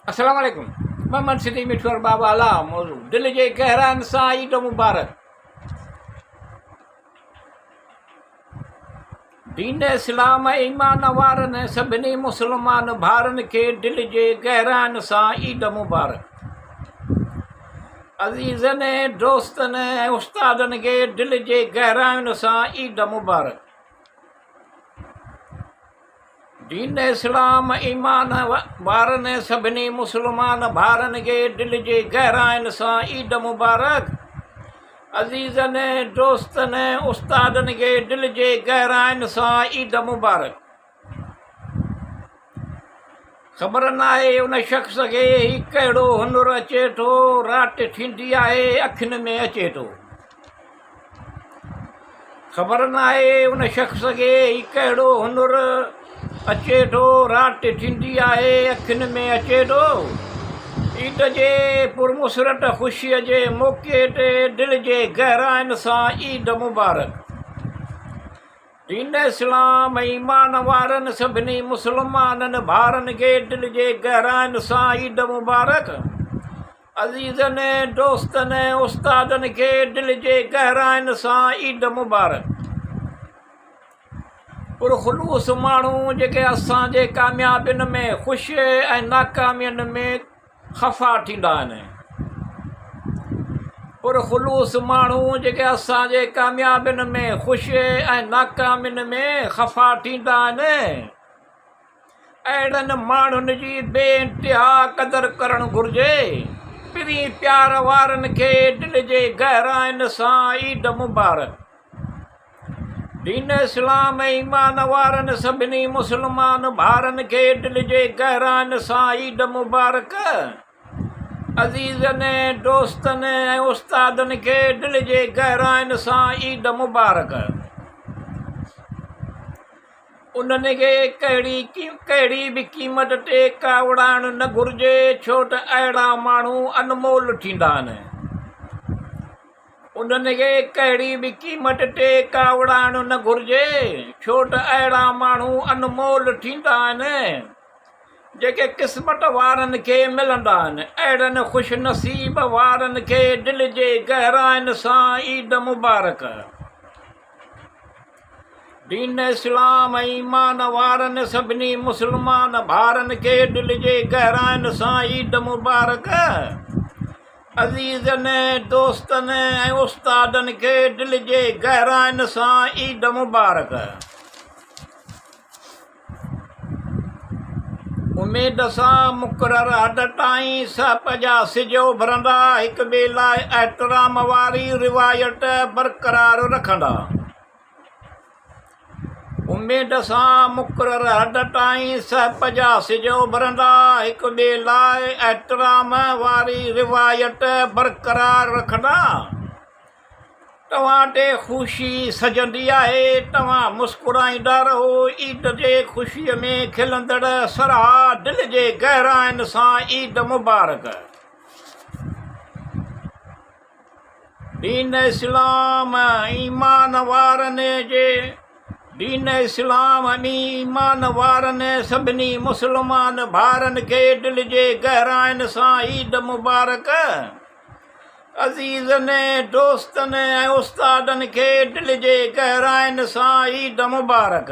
السلام عليڪم محمد صديق مٺو ارباب اعليٰ موضوع دل جي گهراين سان عيد مبارڪ دين اسلام ۽ ايمان وارن ۽ سڀني مسلمان ڀائرن کي دل جي گهراين سان عيد مبارڪ عزيزن دوستن ۽ استادن کي دل جي گهراين سان عيد مبارڪ دين اسلام ايمان وارن سڀني مسلمان ڀائرن کي دل جي گهراين سان عيد مبارڪ عزيزن دوستن استادن کي دل جي گهراين سان عيد مبارڪ خبر ناهي ان شخص کي هي ڪهڙو هنر اچي ٿو رات ٿيندي آهي اکين ۾ اچي ٿو خبر ناهي ان شخص کي هي ڪهڙو هنر اچي ٿو رات ٿيندي آهي اکين ۾ اچي ٿو عيد جي پرمسرت خوشيء جي موقعي تي دل جي گهراين سان عيد مبارڪ دين اسلام ۽ ايمان وارن سڀني مسلمانن ڀائرن کي دل جي گهراين سان عيد مبارڪ عزيزن، دوستن ۽ استادن کي دل جي گهراين سان عيد مبارڪ. پرخلوص ماڻهو جيڪي اسان جي ڪاميابين ۾ خوش ۽ ناڪامين ۾ خفا ٿيندا آهن. پرخلوص ماڻهو جيڪي اسان جي ڪاميابين ۾ خوش ۽ ناڪامين ۾ خفا ٿيندا آهن. اهڙن ماڻهن جي بي انتها قدر ڪرڻ گهرجي. پرين پيار وارن کي دل جي گهراين سان عيد مبارڪ. دين اسلام ۽ ايمان وارن سڀني مسلمان ڀائرن کي دل جي گهراين سان عيد مبارڪ. عزيزن، دوستن ۽ استادن کي دل جي گهراين سان عيد مبارڪ. انهن کي ڪهڙي ڪهڙي به قيمت تي ڪاوڙائڻ نه گهرجي، ڇو ته اهڙا ماڻهو انمول ٿيندا آهن. انهن کي ڪهڙي به قيمت تي ڪاوڙائڻ نه گهرجي، ڇو ته اهڙا ماڻهو انمول ٿيندا آهن، جيڪي قسمت وارن کي ملندا آهن. اهڙن خوش نصيب وارن کي دل جي گهراين سان عيد مبارڪ. دين اسلام ۽ ايمان وارن سڀني مسلمان ڀائرن کي دل جي گهراين سان عيد مبارڪ عزيزن دوستن ۽ استادن کي دل جي گهراين سان عيد مبارڪ اميد سان مقرر حد تائين سهپ جا سج اڀرندا، هڪ ٻئي لاء احترام واري روايت برقرار رکندا. اميد سان مقرر حد تائين سهپ جا سج اڀرندا، هڪ ٻئي لاء احترام واري روايت برقرار رکندا. توهان تي خوشي سجندي آهي، توهان مسڪرائيندا رهو، عيد جي خوشيء ۾ کلندڙ سرها دل جي گهراين سان عيد مبارڪ. دين اسلام ايمان وارن جي دين اسلام ۽ ايمان وارن سڀني مسلمان ڀائرن کي دل جي گهراين سان عيد مبارڪ. عزيزن، دوستن ۽ استادن کي دل جي گهراين سان عيد مبارڪ.